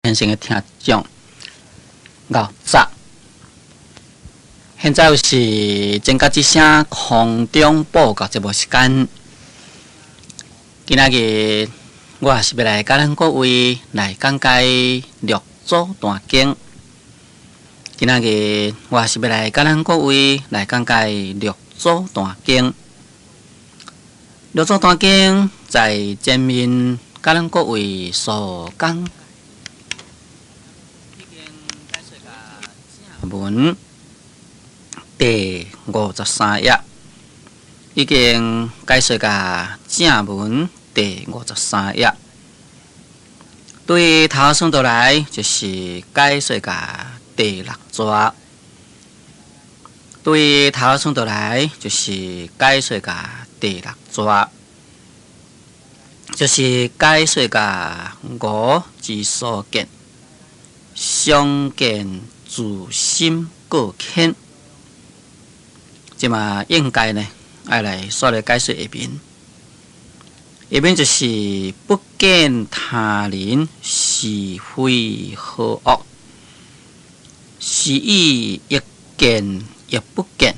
虔誠的聽眾，𠢕早。現在是真覺之聲空中報告節目時間。今仔日我是欲來佮咱各位來講解六祖壇經。今仔日我是欲來佮咱各位來講解六祖壇經。六祖壇經在前面佮咱各位所講。已經解說到正文第53頁，已經解說到正文第53頁。對頭算倒來，就是解說到第六逝。對頭算倒來，就是解說到第六逝，就是解說到吾之所見，常見自心過淺。這馬應該呢，愛來煞來解說下面。下面就是不見他人是非好惡，是以亦見亦不見，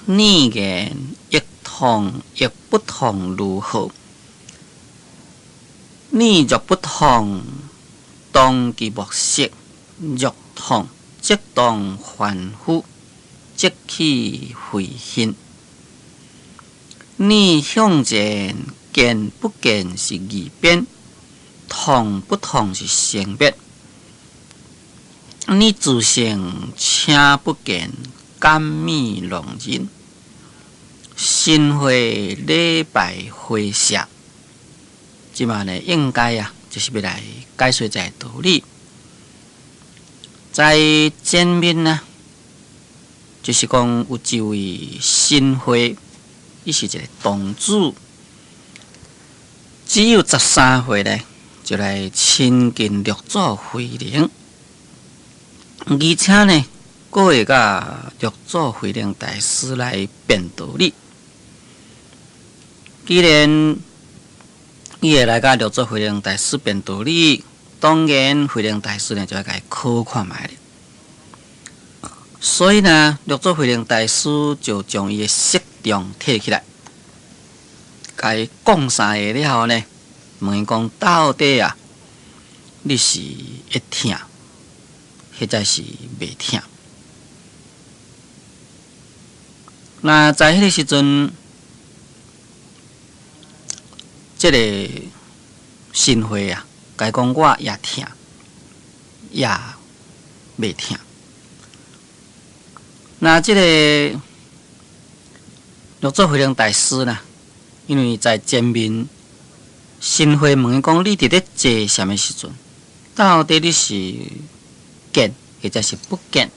念言亦同亦不同如何？念若不同，當其莫說；若同，則當凡夫，則起悔恨。念向前見不見是二邊，同不同是生滅。你自性請不見，敢物弄人？神會禮拜回向，這馬呢應該啊，就是欲來解說這个道理。在前面呢，就是講有一位神會，伊是一个童子，只有13歲呢，就來親近六祖慧能，而且呢，閣會佮六祖慧能大師來辯道理。既然伊會來佮六祖慧能大師辯道理，當然慧能大師呢就愛共伊考看覓咧。所以呢，六祖慧能大師就將伊的色杖提起來，共伊講三下了後呢，問伊講到底啊，你是會疼，或者是袂疼？那在彼个時陣，這个神會啊，共伊講我也疼，也袂疼。那這个六祖慧能大師呢，因為在前面神會問伊講，你佇咧坐禪的時陣，到底你是見或者是不見？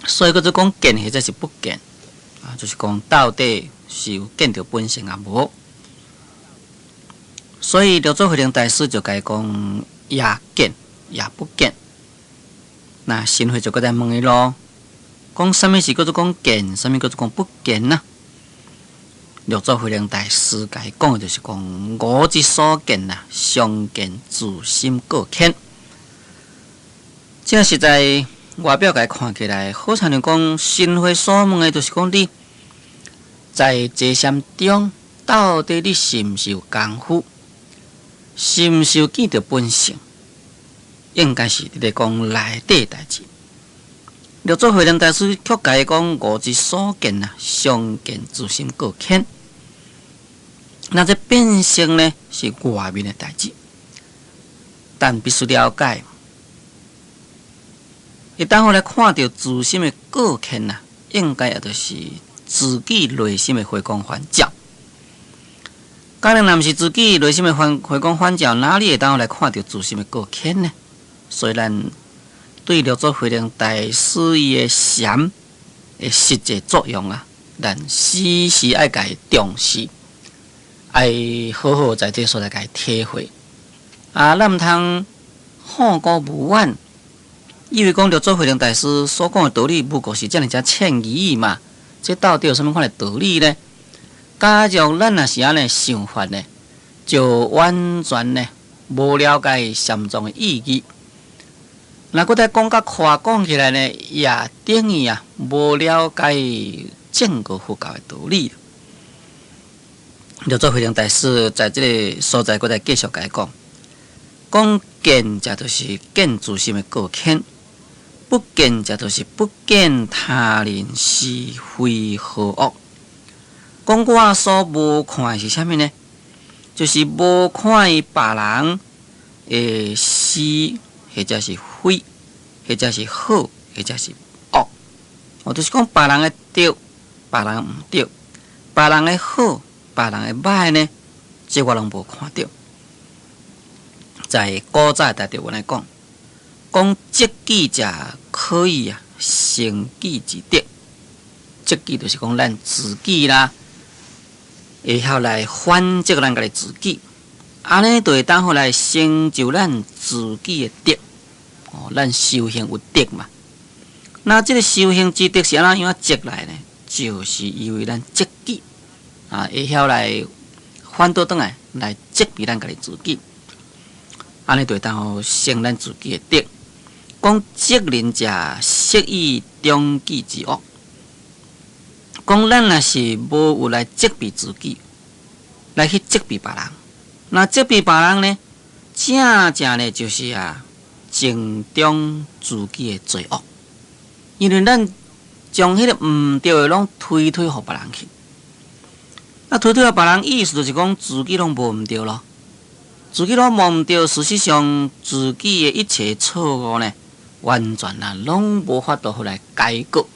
所以叫做講見或者是不見啊，就是講到底是有見著本性抑無？所以六祖慧能大師就共伊講，也見也不見。那神會就閣再問伊囉，講啥物是叫做講見，啥物叫做講不見呢？六祖慧能大師共伊講的就是講，吾之所見啊，常見自心過淺。這實在外表共伊看起來，好親像講神會所問的，就是講你在坐禪中，到底你是毋是有功夫，是毋是有見著本性？應該是佇咧講內底代誌。六祖慧能大師卻共伊講：吾之所見啊，常見自心過淺。那這變成呢，是外面的代誌。但必須了解，會當予來看著自心的過淺啊，應該也就是自己內心的回光返照。假如若毋是自己內心的回光返照，哪裡會當予來看著自心的過淺呢？所以咱對六祖慧能大師伊的禪的實際作用啊，咱時時愛共伊重視，愛好好在這所在共伊體會。啊，咱毋通好高騖遠，以為講六祖慧能大師所講的道理，不過是遮爾遮淺義嘛？這到底有啥物款的道理呢？假如咱若是按呢想法呢，就完全呢無了解禪宗的意義。若閣再講較寬講起來呢，也等於啊無了解整個佛教的道理。六祖慧能大師在這个所在，閣再繼續共伊講，講見者就是見自心的過愆，不見者就是不見他人是非好惡。講我所無看的是啥物呢？就是無看伊別人的是，或者是非，或者是好，或者是惡。哦，就是講別人的對，別人毋對，別人的好，別人的歹呢，這我攏無看著。在古早大德文來講，講責己者可以啊，成己之德。責己就是講咱自己啦，會曉來反責咱家己自己，按呢就會當好來成就咱自己的德。哦，咱修行有德嘛？那這个修行之德是按怎樣積來呢？就是因為咱責己啊，會曉來反倒轉來來責備咱家己自己，按呢就會當好成咱自己的德。講責人者，適以終己之惡。講咱若是無有來責備自己，來去責備別人，那責備別人呢？正正呢就是啊，增長自己的罪惡，因為咱將彼個毋對的攏推推予別人去，啊推推予別人，意思就是講自己攏無毋對囉，自己攏無毋對，事實上自己的一切錯誤呢，完全啊攏無法度好來改過。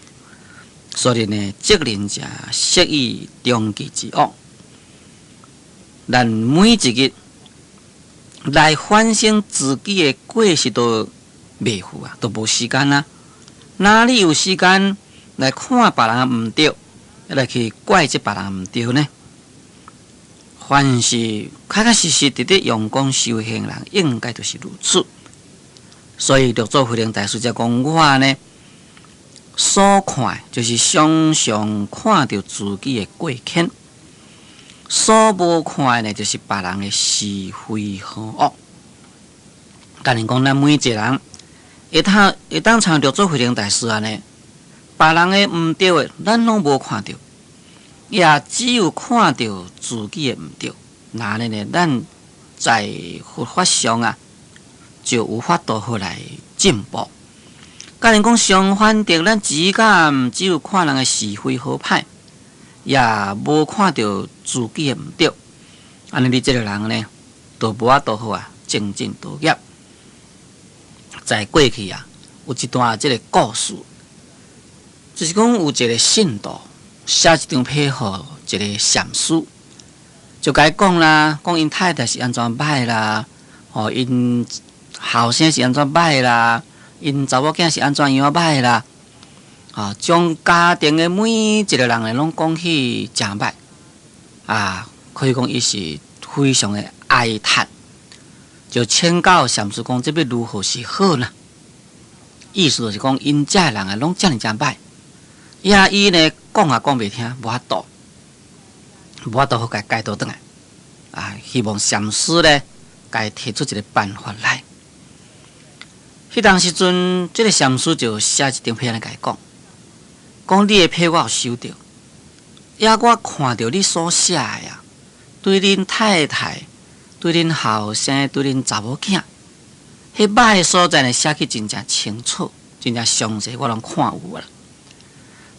所以呢，責人者適以終己之惡。咱每一日來反省自己的過失都袂赴啊，都無時間啊。哪裡有時間來看別人毋對，來去怪責別人毋對呢？凡是確確實實佇咧用功修行人，應該就是如此。所以六祖慧能大師才講我呢，所看就是常常看著自己的過愆，所無看的呢，就是別人的是非好惡。敢若講，咱每一個人會當像六祖慧能大師按呢，別人的毋對的，咱攏無看著，也只有看著自己的毋對。那按呢呢，咱在佛法上啊，就有法度好來進步。敢若講相反的，咱只敢只有看人的是非好歹，也無看著自己的毋對。按呢，你這个人呢，就無法度好啊，精進道業。在過去啊，有一段這个故事，就是講有一个信徒寫一張批予一个禪師，就共伊講啦，講𪜶太太是按怎歹啦，吼，𪜶後生是按怎歹啦，𪜶查某囝是按怎樣歹啦，啊，將家庭的每一个人呢，攏講去誠歹，啊，可以講伊是非常的哀嘆，就請教禪師講，這欲如何是好呢？意思就是講，𪜶遮的人啊，攏遮爾誠歹，也伊呢講也講袂聽，無法度，無法度好共伊解導轉來，啊，希望禪師呢，共伊提出一个辦法來。彼當時陣，這个禪師就寫一張批來共伊講，講你的批我有收著，也我看著你所寫的啊，對恁太太、對恁後生、對恁查某囝，彼歹的所在呢，寫去真正清楚、真正詳細，我攏看有啊。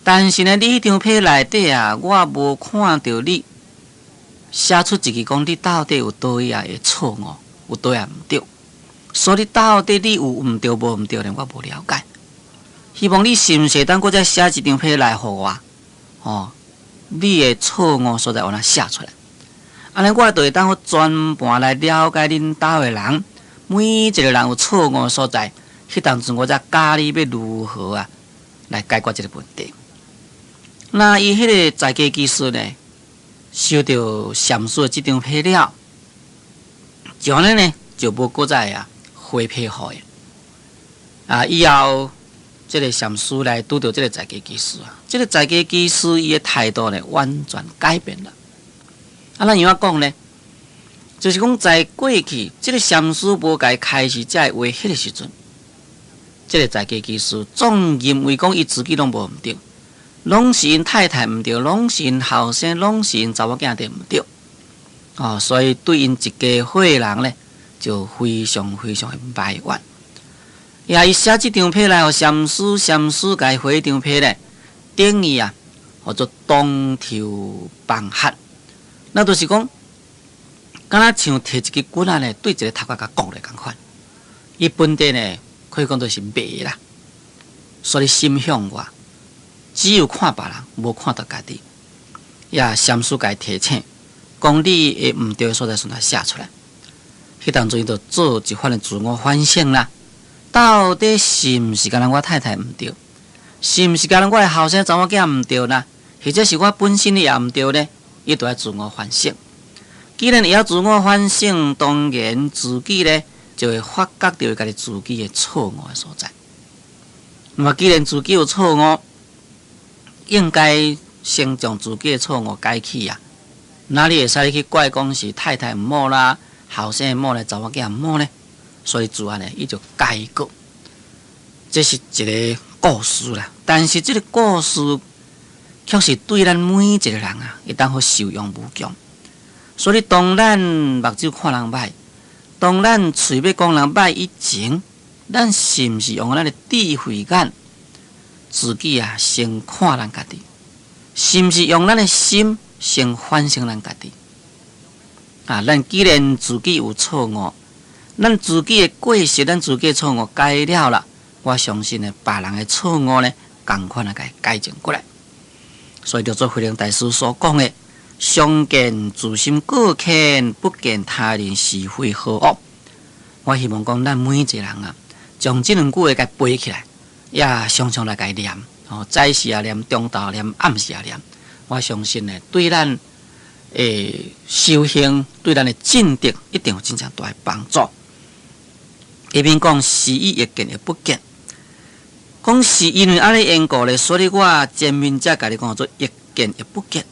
但是呢，你彼張批內底啊，我無看著你寫出一句講你到底有佗位啊會錯誤，有佗位毋對。所以到底你有毋對無毋對呢？我無了解。希望你是毋是會當閣再寫一張批來予我？吼，你的錯誤所在予我寫出來，按呢我就會當全盤來了解恁兜的人，每一个人有錯誤所在，彼當陣我才教你欲如何啊來解決這个問題。那伊彼个在家居士呢，收著禪師的這張批了，就按呢呢就無閣再啊回批予伊。啊，以後這个禪師來拄著這个在家居士啊，這个在家居士伊的態度呢完全改變了。啊，咱怎樣講呢？就是講在過去，這个禪師無共伊開示這个話，彼个時陣，這个在家居士總認為講伊自己攏無毋對，攏是𪜶太太毋對，攏是𪜶後生，攏是𪜶查某囝佇毋對。哦，所以對𪜶一家伙人咧，就非常非常的埋怨。也伊寫這張批來予禪師，禪師共伊回這張批咧，等於啊，號做當頭棒喝。那就是講，敢若像提一支棍仔咧，對一个頭殼共摃咧仝款。伊本底呢，可以講都是迷啦，所以心向外，只有看別人，無看著家己。也禪師共伊提醒，講你的毋對所在，先來寫出來。彼當陣伊就做一番的自我反省啦。到底是毋是敢若我太太毋對？是毋是敢若我的後生查某囝毋對啦？或者是我本身也毋對呢？伊就愛自我反省。既然會曉自我反省，當然自己呢就會發覺著家己自己的錯誤的所在。那麼既然自己有錯誤，應該先將自己的錯誤改起啊！哪裡會使去怪講是太太毋好啦，後生毋好咧，查某囝毋好呢？所以自然呢，伊就改過。這是一个故事啦。但是這个故事卻是對咱每一个人啊，會當予受用無窮。所以當咱目睭看人䆀，當咱喙欲講人䆀以前，咱是毋是用咱的智慧眼，自己啊先看咱家己？是毋是用咱的心先反省咱家己？啊，咱既然自己有錯誤，咱自己的過失，咱自己的錯誤改了啦，我相信呢，別人的錯誤呢，仝款來共伊改正過來。所以，六祖慧能大師所講的，常見自心過見，不見他人是非好惡。我希望講，咱每一个人啊，將這兩句話共背起來，也常常來共伊念。哦，早時也念，中晝念，暗時也念。我相信呢，對咱的修行，對咱的進德，一定有真正大的幫助。下面講是以亦見亦不見，講是因為按呢緣故咧，所以我前面才共你講做亦見亦不見。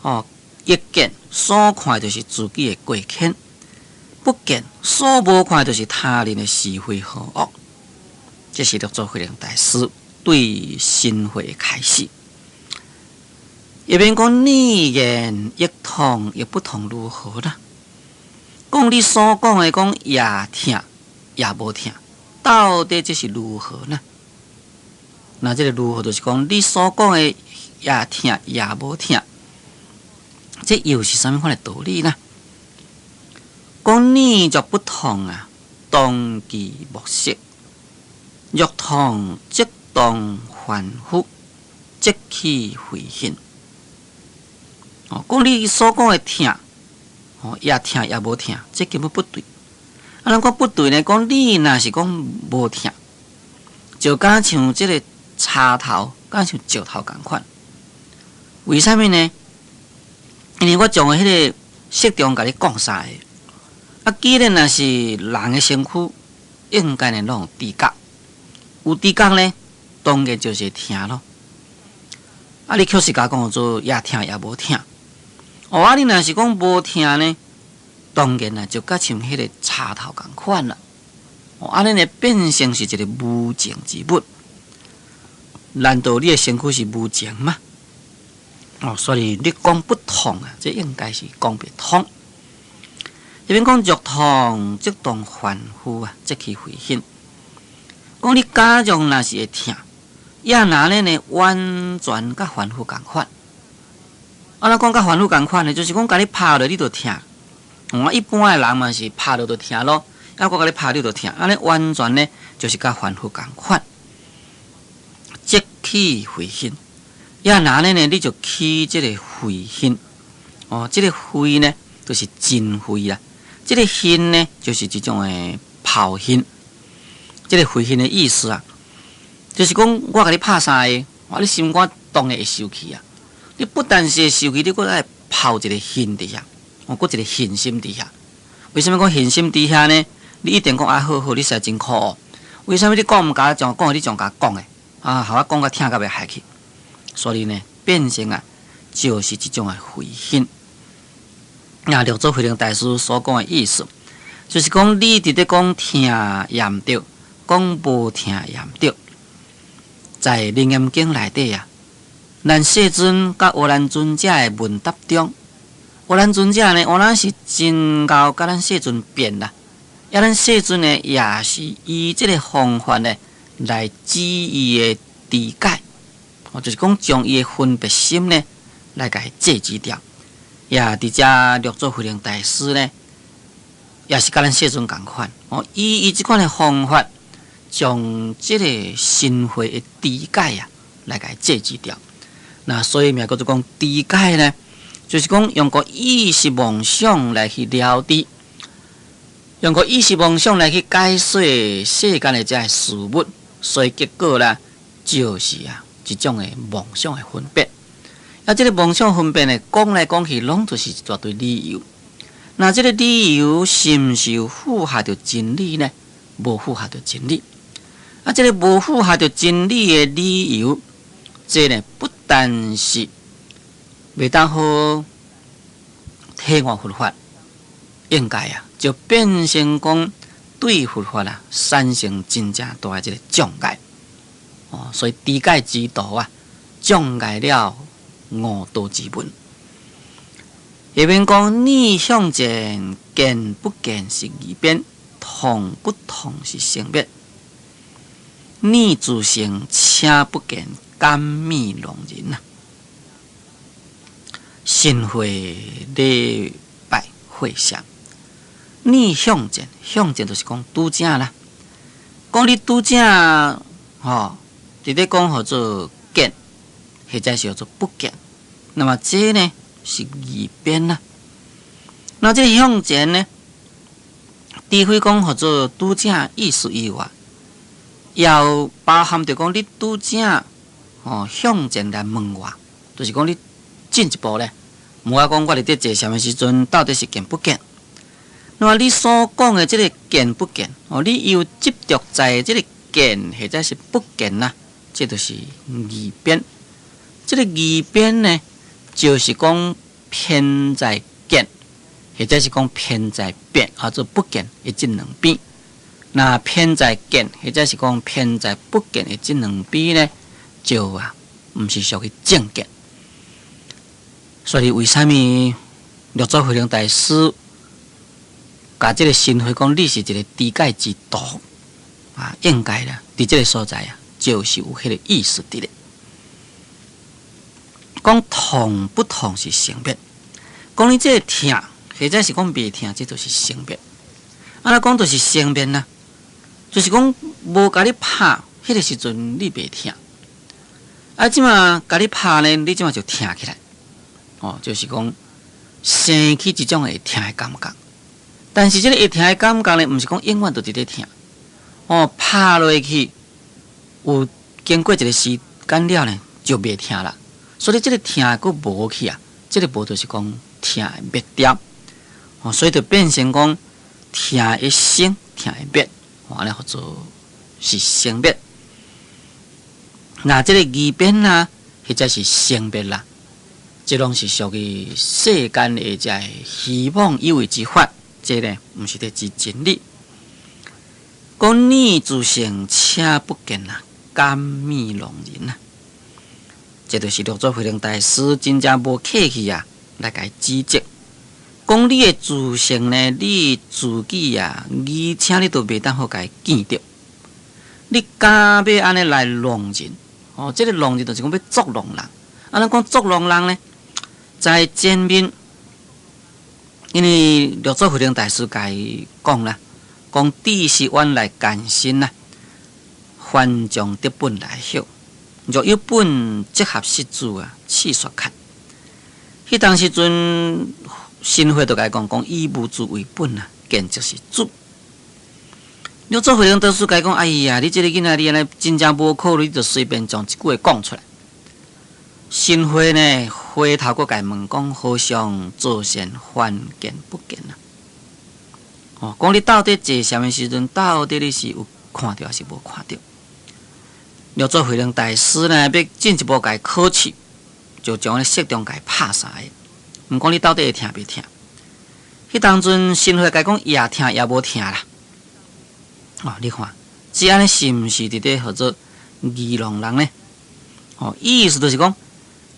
哦，亦見所看就是自己的過見，不見所無看就是他人的是非好惡。這是六祖慧能大師對新會的開示。下面講你言亦痛亦不痛如何啦？講你所講的講也疼也無疼，到底這是如何呢？那這个如何就是講你所講的也疼也無疼，這又是啥物款的道理呢？講你若不痛啊，當其莫色；若痛，則當凡夫，則起恚恨。哦，講你所講的疼，哦，也疼也無疼，這根本不對。啊，咱講不對呢？講你若是講無疼，就敢像這个柴頭，敢像石頭仝款。為啥物呢？因為我將彼个色中共你講三个。啊，既然若是人的身軀，應該呢攏有知覺，有知覺呢，當然就是會疼咯。啊，你確實共講做也疼也無疼。哦，啊，你若是講無疼呢，當然啊，就佮像彼个柴頭仝款啦。哦，按呢呢變成是一个無情之物。難道你的身軀是無情嗎？哦，所以你講不痛啊，這應該是講袂通。這邊講若痛，則當凡夫啊，則起恚恨。講你假裝若是會疼，也若呢呢完全佮凡夫仝款。啊，咱講佮凡夫仝款呢，就是講共你拍落你就疼。我一般的人嘛是拍落就疼咯，啊，我共你拍你就疼，按呢完全呢就是佮凡夫仝款。則起恚恨，也若呢呢，你就起這个恚恨。哦，這个恚呢，就是嗔恚啊。這个恨呢，就是一種的拋恨。這个恚恨的意思啊，就是講我共你拍三下，哇，你心肝當然會生氣啊。你不但是會生氣，你閣愛拋一个恨佇遐，哦，閣一个恨心佇遐。為啥物講恨心佇遐呢？你一定講啊，好好，你實在真可惡。為啥物你講毋共講，講你將共講的？啊，予我講甲疼甲袂害去。所以呢，變成啊，就是一種的恚恨。那六祖慧能大師所講的意思，就是講你佇咧講疼也毋對，講無疼也毋對。在《楞嚴經》內底啊，咱世尊佮阿難尊者的問答中，阿難尊者呢，阿難是真𠢕佮咱世尊辯啦，啊，咱世尊呢，也是以這个方法呢來指伊的知解，哦，就是講將伊的分別心呢來共伊制止掉。也佇遮六祖慧能大師呢，也是佮咱世尊仝款，哦，以伊這款的方法，將這个神會的知解啊，來共伊制止掉。那所以名叫做講知解呢，就是講用個意識妄想來去了知，用個意識妄想來去解說世間的這个事物，所以結果啦，就是啊一種的妄想的分別。啊，這个妄想分別呢，講來講去，攏就是一大堆理由。那這个理由是毋是有符合著真理呢？無符合著真理。啊，這个無符合著真理的理由，這呢不但是袂當好體悟佛法，應該啊，就變成講對佛法啊產生真正大的這个障礙。哦，所以知解之道啊，障礙了悟道之門。下面講逆向見，見不見是二邊，痛不痛是生滅。逆自性，請不見，敢物弄人啊！神會禮拜會上，逆向見，向見就是講拄正啦。講你拄正吼，佇咧講號做見，或者是叫做不見。那麼這呢是二邊啦。那這個向前呢，除非講號做拄正意思以外，也有包含著講你拄正吼向前來問我，就是講你進一步咧，問我講我佇咧坐禪的時陣，到底是見不見？那麼你所講的這个見不見，哦，你又執著在這个見或者是不見啦，這就是二邊。這个二邊呢，就是講偏在見，或者是講偏在變，或者不見的這兩邊。那偏在見，或者是講偏在不見的這兩邊呢，就啊，毋是屬於正見。所以為啥物六祖慧能大師共這个神會講你是一个知解之徒啊？應該啦，佇這个所在啊，就是有彼个意思佇咧。講痛不痛是生滅，講你這个疼，或者是講袂疼，這就是生滅。啊，若講就是生滅啦，就是講無共你拍，彼个時陣你袂疼。啊，這馬共你拍呢，你這馬就疼起來。哦，就是講生起一種會疼的感覺。但是這个會疼的感覺呢，毋是講永遠都佇咧疼。哦，拍落去有經過一个時間了呢，就袂疼啦。所以這个疼閣無去啊，這个無就是講疼會滅掉。哦，所以就變成講疼會生，疼會滅，哦，按呢號做是生滅。那這个二邊啊，或者是生滅啦，這攏是屬於世間的這个虛妄有為之法，這个毋是咧指真理。講逆自性，請不見啊，敢物弄人啊！這就是六祖慧能大師真正無客氣啊，來共伊指責。講你的自性呢，你自己啊，而且你都袂當好共伊見著，你敢欲按呢來弄人？哦，這个弄人就是講欲作弄人。啊，咱講作弄人呢，在前面，因為六祖慧能大師共伊講啦，講知是遠來艱辛啦，還將得本來曉。若有本即合實主啊，試說看。彼當時陣，神會就共伊講，講以無住為本啊，見即是住。六祖慧能大師共伊講，哎呀，你這个囡仔，你按呢真正無考慮，就隨便將一句話講出來。神會呢，回頭閣共伊問講，和尚做善還見不見啊？哦，講你到底坐禪的時陣，到底你是有看著，還是無看著？六祖慧能大師呢，欲進一步共伊考試，就將咧色中共伊拍三下。毋講你到底會疼袂疼？彼當陣神會共伊講也聽也無聽啦。哦，你看，這按呢是毋是佇咧號做愚弄人呢？哦，意思就是講，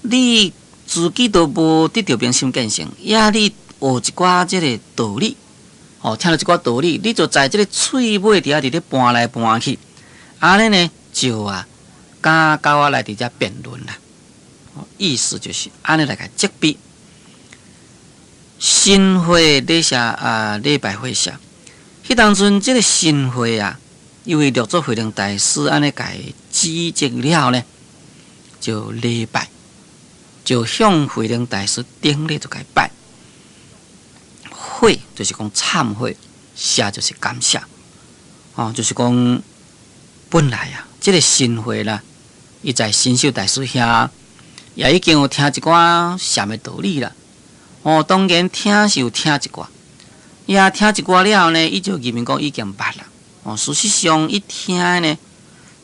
你自己都無得著明心見性，抑你學一寡這个道理，哦，聽著一寡道理，你就在這个喙尾佇遐佇咧盤來盤去，按呢呢就啊，敢佮我來佇遮辯論啦。意思就是按呢來共責備。神會禮謝啊，禮拜會謝。彼當陣，這个神會啊，因為六祖慧能大師按呢共指責了呢，就禮拜，就向慧能大師頂禮就共拜。悔就是講懺悔，謝就是感謝。哦，就是講本來啊，這个神會啦，伊在神秀大師遐也已經有聽一寡禪的道理啦。哦，當然聽是有聽一寡，伊也聽一寡了後呢，伊就認為講已經捌啦。哦，事實上伊聽的呢，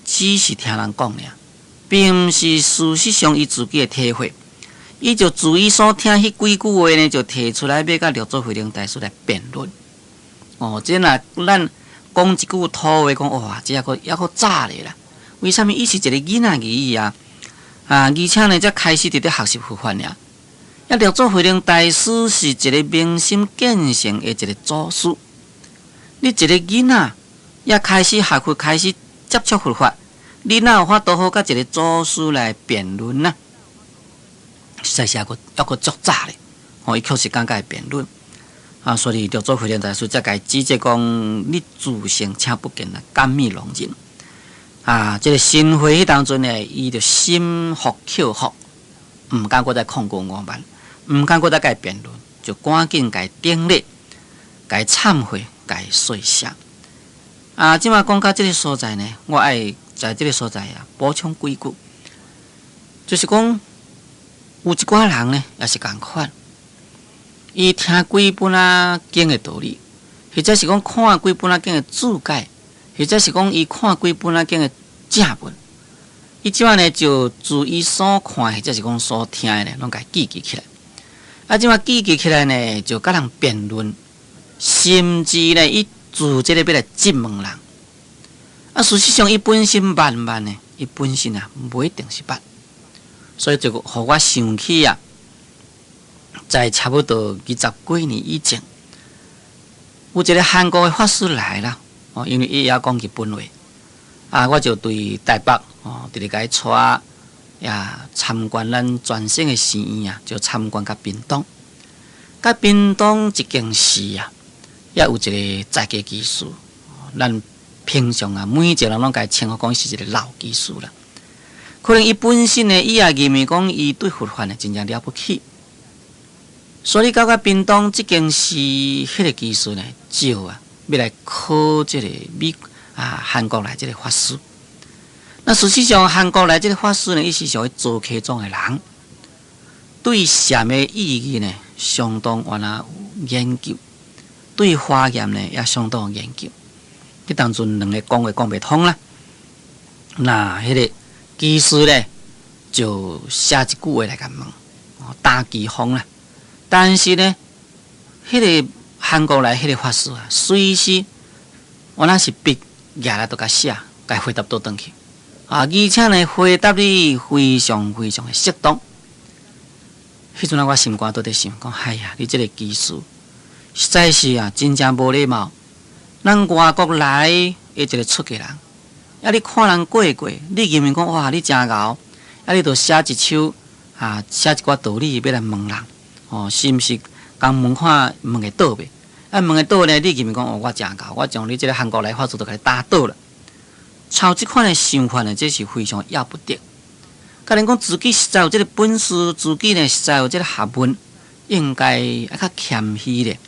只是聽人講爾，並毋是事實上伊自己的體會。伊就自伊所聽彼幾句話呢，就提出來欲佮六祖慧能大師來辯論。哦，這若咱講一句土話，講哇，這猶閣猶閣早咧啦。為啥物？伊是一个囡仔而已啊！啊，而且呢，才開始佇咧學習佛法爾。啊，六祖慧能大師是一个明心見性的一个祖師。你一个囡仔也開始學佛，開始接觸佛法，你哪有法度好佮一个祖師來辯論呢？實在是猶閣猶閣足早咧。吼，伊確實敢共伊辯論。啊，所以六祖慧能大師才共伊指責講：你自性請不見啊，敢欲弄人。啊，這个神會彼當陣呢，伊就心服口服，毋敢閣再抗拒傲慢。毋敢閣再共伊辯論，就趕緊共伊頂禮、共伊懺悔、共伊說謝。啊，這馬講到這个所在呢，我愛在這个所在啊補充幾句，就是講有一寡人呢，也是仝款，伊聽幾本仔經的道理，或者是講看幾本仔經的注解，或者是講伊看幾本仔經的正文，伊這馬呢就自伊所看或者是講所聽的呢，攏共記記起來。啊，這馬記記起來呢，就佮人辯論，甚至呢，伊自這个欲來質問人。啊，事實上，伊本身捌毋捌呢？伊本身啊，無一定是捌。所以就予我想起啊，在差不多二十幾年以前，有一个韓國的法師來啦，哦，因為伊會曉講日本話，啊，我就對台北哦，直直共伊帶呀參觀咱全省的寺院啊，就參觀佮屏東，佮屏東一間寺啊，也有一个在家居士，咱平常啊，每一個人攏共伊稱呼講是一个老居士啦。可能伊本身呢，伊也認為講伊對佛法呢真正了不起，所以到佮屏東這間寺，彼个居士呢，招啊，欲來考這个美啊韓國來這个法師。那事實上，韓國來這个法師呢，伊是屬於做客莊的人，對禪的意義呢，相當原來有研究，對華嚴呢也相當有研究。彼當陣兩个講話講袂通啦，那彼个居士呢，就寫一句話來共問，打機鋒啦。但是呢，彼个韓國來彼个法師啊，隨時我若是筆舉來就共寫，共回答倒轉去。啊，而且呢，回答你非常非常的適當。彼陣啊，我心肝都佇想，講哎呀，你這个居士實在是啊，真正無禮貌。咱外國來的一个出家人，啊，你看人過過，你認為講哇，你真𠢕，啊，你就寫一首啊，寫一寡道理欲來問人，哦，是毋是？共問看問會倒袂？啊，問會倒呢？你認為講哦，我真𠢕，我將你這个韓國來法師都共你打倒了。像這款的想法呢，這是非常要不得。假如講自己實在有這个本事，自己呢實在有這个學問，應該愛較謙虛咧，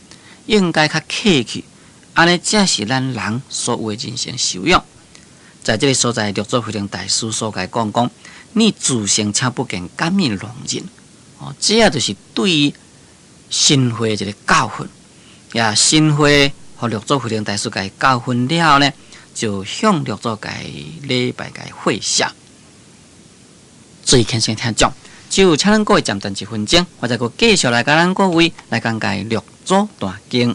應該較客氣，按呢才是咱人所有的人生修養。在這个所在，六祖慧能大師所共講講，你自性請不見，敢欲弄人？哦，這就是對神會的一个教訓。也神會予六祖慧能大師共伊教訓了後呢，就向六祖共禮拜共會謝。最虔誠聽眾，就請咱各位暫停一分鐘，我再閣繼續來佮咱各位來講解六祖壇經。